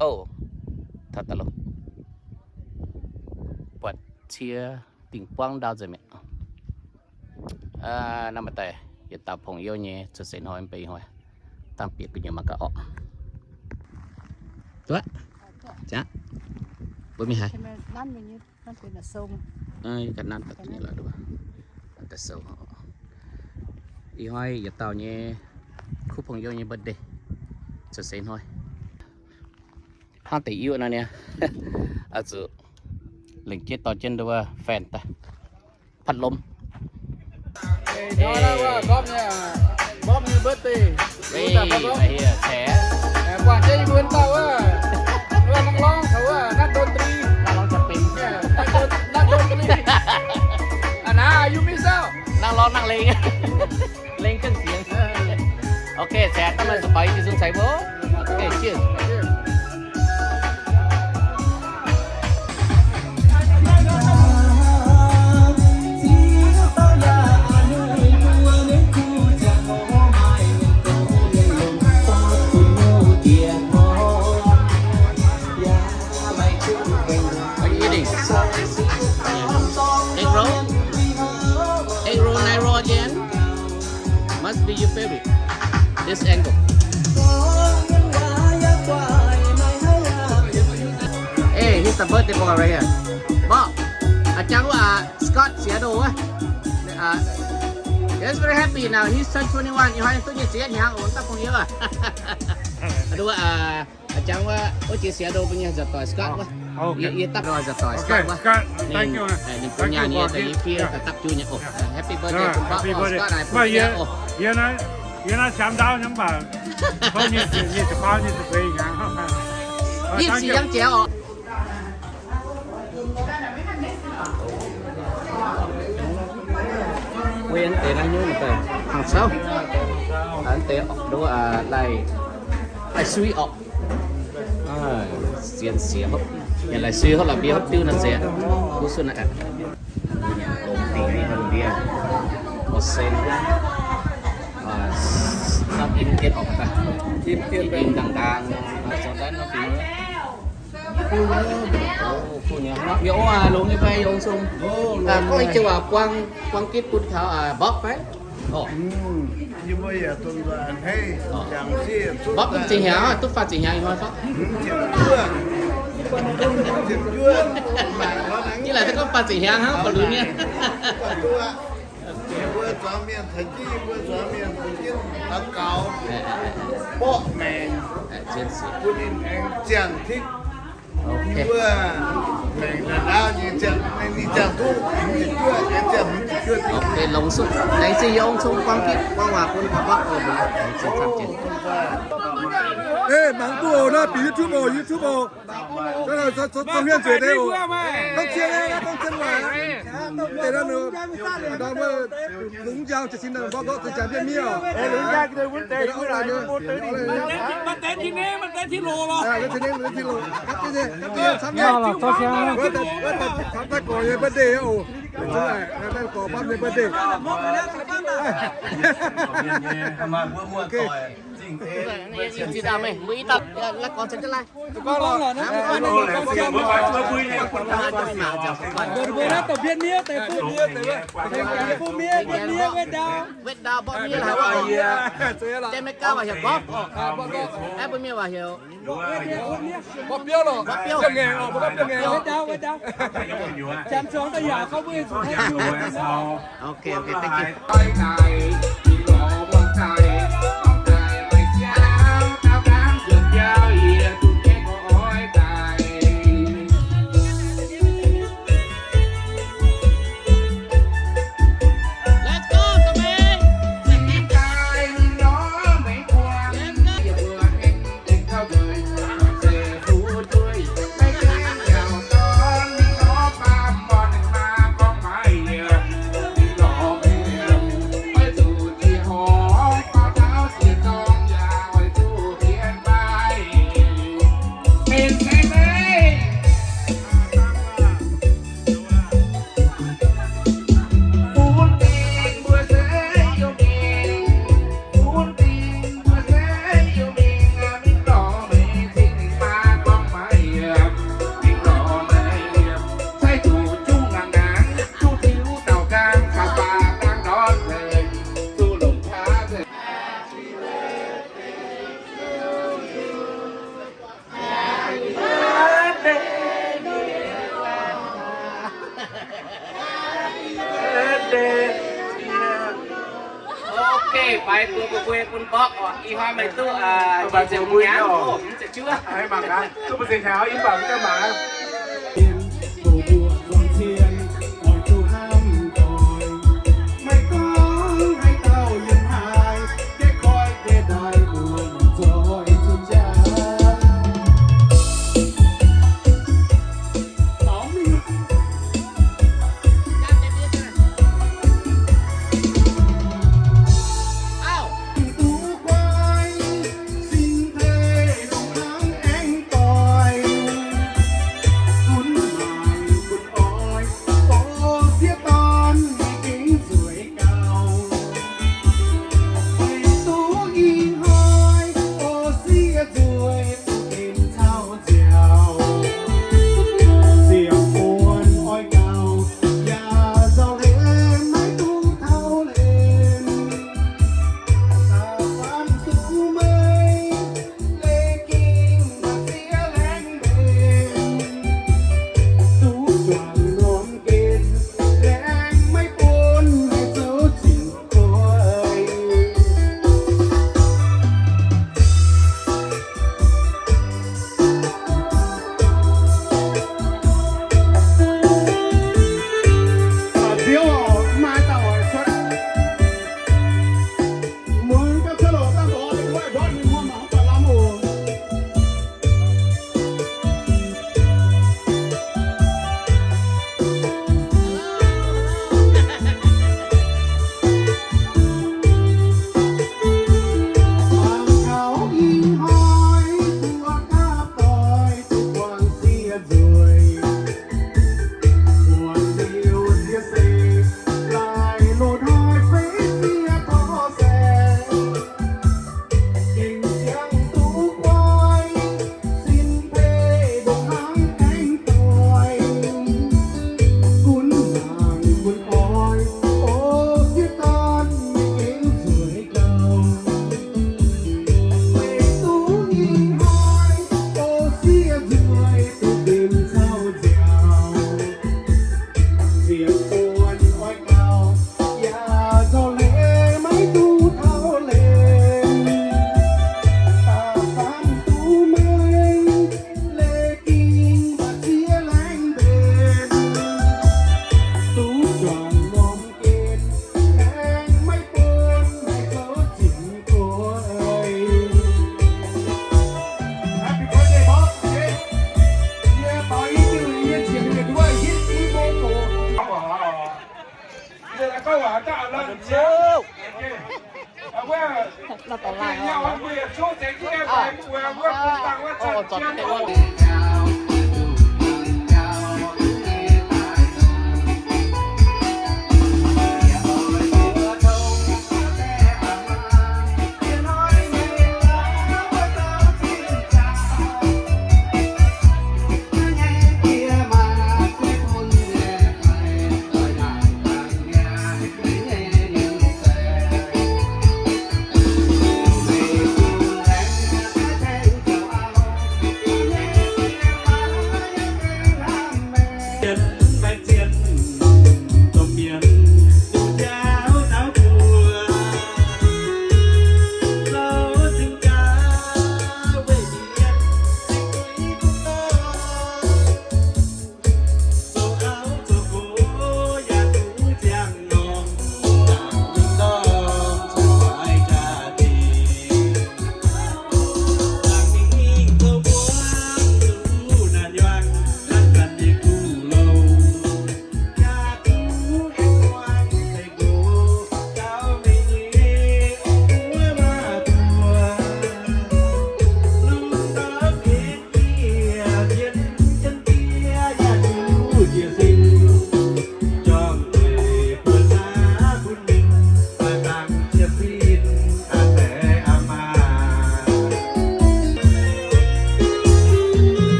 Ov, taux daaih loh. Buatc cie dingc buangv ndau nzengc mi'aqv. Naaiv maaih daaih yietc dauh pongx youh nyei cuotv seix hnoi mv bei ih hnoi dangh bieqc gu'nyuoz mangc gaax orqc. Duqv, jaav, mbuo mingh haaix? Ga'naaiv daaih duqv nyei lorqc, daaih sou. Ih hnoi yietc dauh nyei kuv pongx youh nyei birthday, cuotv seix hnoi. Hnangv deix iuv nor niaa, oix zuqc lengc jeiv dorh jienv nduov fan daaih, พัดลม. Gorpv nyei birthday, naaiv lorz nangh lengh, lengh gengh sienx. Ok, ceix daaih meih zuqc baaix yie jiez sin ceix mbuo. Ok, cheers. What are you eating? Egg roll? Egg roll, nai roll again. Must be your favorite. This angle. Hey, he's the birthday boy right here. Bob, a'jang wuov, Scott Seattle wuov. He's very happy now. He's turned twenty-one. Ih hnoi duqv nyic ziepc yietv hnyangx oc, da'bung yie wuov. A'jang wuov, wuov jiex Seattle mbuo nyei nza'doic Scott wuov. Yie dapv nza'doic Scott wuov. Ninh bun nyaanh yie daaih yie fiev daaih dapv jienv nyei oc. Happy birthday, bun Bob oc, Scott, happy birthday oc. Yie naaiv, yie naaiv siang ndaauv nyei mv baac, nyic ziepc faam, nyic ziepc feix hnyangx. Yie sic yangh jiex oc. Wuov deix naaiv nyungc daaih hangx cauv. Deix nduov laih, laih sui orqc. Sienx siex hopv, yaac laih sui hopv la'mbie hopv diuv naaiv zeiz. Kuv sunh naaiv, longx dingc nyei hopv la'mbie, o sen, naaiv im jienv orqc daaih, im ndaangc ndaang, zoux daaih nor fingx. Yie ov, longx nyei fai yie ong sung? Gorngv ih jienv waac buang, buang gitv bun taux Bob fai? Orqc. Bob zinh hnyangx, duqv faah ziepc hnyangx ih hnoi fai? Yie laaic se gorngv faah ziepc hnyangx hnangv, ba'lunx nyei. Mbuo zuangx mienh caux jienv, mbuo zuangx mienh caux jienv daux gaux, mborqv maengc, bun ninh aengx ziangh tikv. Mbuo maengc naaic ndaauv nyei ziangh, ninh ziangh duqv hmz ziepc juov, aengx ziangh hmz ziepc juov. Longx suqv. Laengz zingh yie ong cong buang gitv buang waac bun gorngv oc. Laengz zingh camv jiex. Ei, mangc duqv oc, naaiv bieqc YouTube oc, YouTube oc. Naaiv zoux, zoux, zoux hmien zueiz deix oc. Dongh cien, dongh cien waac. Deix naaiv nor, nor wuov, lungh njang jiez sin daaih mborqv ndortv zinh jangx mbienv miev oc. Lungh njang jiez sin daaih mborqv ndortv zinh jangx mbienv miev. Maaih deix tin nengv, maaih deix tin loz lorqc. Tin nengv, tin loz. Gapv jienv, gapv jienv camv nyei. Wuov daaih gorx nyei birthday oc. Daaih gorx bapv nyei birthday. Ok. Mbuo ih dauh, la'gorx cen jienv laai. Mbuo naaiv dorh mbienv miev deix bun, bun miev, mbienv miev, wetv ndau. Wetv ndau, mborqv miev la'haic wuov. Jamaica waac heuc golf. Aeqv, mbuo mienh waac heuc mborqv biouv lorqc. Mborqv biouv. Wetv ndau, wetv ndau. Janx zuangx daaih yaac gorngv mbuo zuqc. Ok, ok, thank you. Bun, bun, bun, bun mborqv oc. Ih hnoi meih duqv, aa, mbuo nyanc oc, mv ziepc juov. Mangc gaax, duqv mbu'ziex hnyangx, yie mv baac mv gaengh mangc.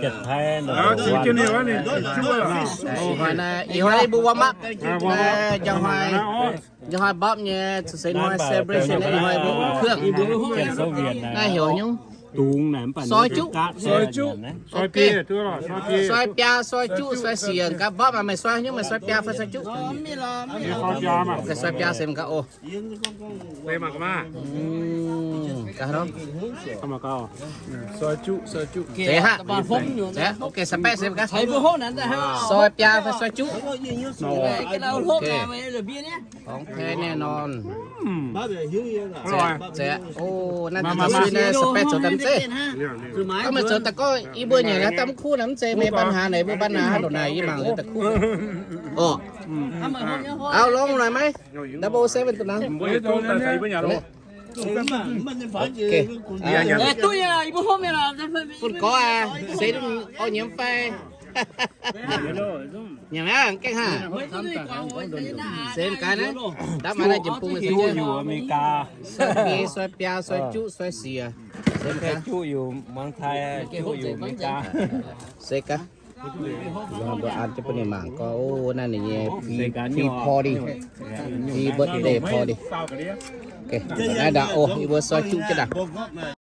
Ih hnoi naaiv, ih hnoi mbuo warm up. Njang hnoi, njang hnoi Bob nyei, se hnoi celebration naaiv, ih hnoi mbuo kuv kuangv. Naaiv heuc nyungc. Soi juqv. Soi biaa, soi juqv, soi siec. Gaax Bob, meih soi nyungc, meih soi biaa fai soi juqv? Soi biaa se gaax oc. Soi juqv, soi juqv. Zeiz haic. Zeiz, ok, soi biaa se gaax. Soi biaa fai soi juqv? Zeiz, zeiz. O, naaiv deix sui naaiv soi biaa zoux daaih mv zeiz. Gorngv meih zoux daaih gorngv yie mbuo nyanc naaiv daaih mv kuv naaiv mv zeiz, meih ปัญหา naaic, mbuo ปัญหา haaix ndoqc naaic yie mangc liuz daaih kuv. Orqc. Auv, longc noic maiv? Double seven duqv nangv. Fun gorx aac, se duqv orv nyiemz fai? Nyanc aqv, gaengh haah. Se gaax naaiv, ndapv maaih naaiv jiex bung. Juqv yuc America. Soi biei, soi biaa, soi juqv, soi siec. Juqv yuc Mangc Taiv, juqv yuc America. Se gaax. Mbuo an jienv bun ninh mangc gorngv, o, naaiv ninh nyei pre-party, pre-birthday party. Naaiv ndaangc, o, yie mbuo soi juqv jienv ndaangc.